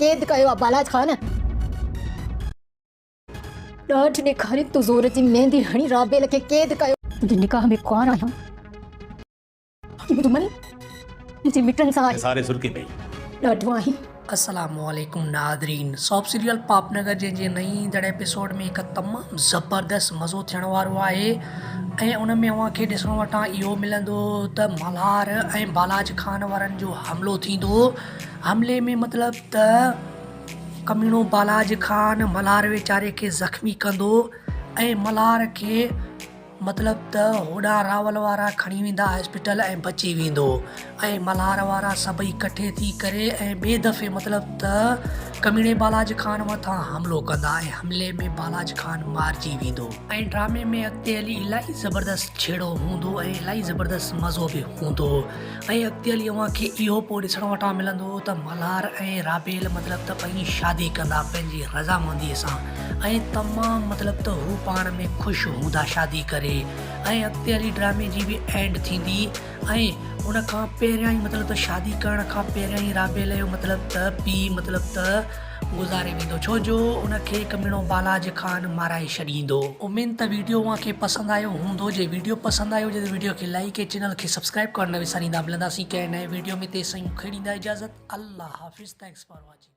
قيد ڪيو آ بالاچ خان. ڏاڍ ڏيکاري تو زور جي ميندي هڻي رابيل کي قيد ڪيو. تنهنجي نگاهه ۾ ڪنوار آهيان. باقي منهنجو من منهنجي مٽن سان آهي. ساري سرڪي پئي. ڏاڍو آهين. السلام عليڪم ناظرين سوپ سيريل پاپ نگر جنهن جي نئين ايندڙ ايپيسوڊ ۾ هڪ تمام زبردست مزو ٿيڻ وارو آهي ۽ ان ۾ اوهان کي ڏسڻ وٽان اهو ملندو ته ملهار ۽ بالاچ خان وارن جو حملو ٿيندو حملي ۾ مطلب ته ڪميڻو بالاج خان ملهار ويچاري کي زخمي ڪندو ۽ ملهار کي مطلب ته هوڏانهن راول وارا کڻي ويندا هاسپيٽل ۽ بچي ويندو ۽ ملهار وارا سڀئي ڪٺي ٿي ڪري ۽ ٻئي دفعي مطلب ته ڪميڻي بالاج خان مٿان حملو ڪندا ۽ حملي ۾ بالاج خان مارجي ويندو. ۽ ڊرامي ۾ اڳتي هلي الاهي زبردست جهيڙو هوندو ۽ الاهي زبردست مزو به هوندو. ۽ اڳتي هلي اوهان کي اهو پوء ڏسڻ وٽان ملندو ته ملهار ۽ رابيل مطلب ته ٻئي شادي ڪندا پنهنجي رضامندي سان ۽ تمام مطلب ته هو پاڻ ۾ خوش هوندا شادي ڪري ۽ اڳتي هلي ڊرامي جي به اينڊ ٿيندي ۽ ان کان پهريان ئي مطلب ته شادي ڪرڻ کان پهريان ئي رابيل جو مطلب ته پيء مطلب ته گذاري ويندو ڇو جو ان کي ڪميڻو بالاج خان مارائي ڇڏيندو. اميد ته ويڊيو اوهان کي پسند آيو هوندو جي ويڊيو پسند آيو هجي ته ويڊيو کي لائيڪ ۽ چينل کي سبسڪرائيب ڪرڻ نه وساريندا ملنداسين ڪنهن نئين ويڊيو ۾ تيسين مون کي ڏيندا اجازت الله حافظ thanks for watching.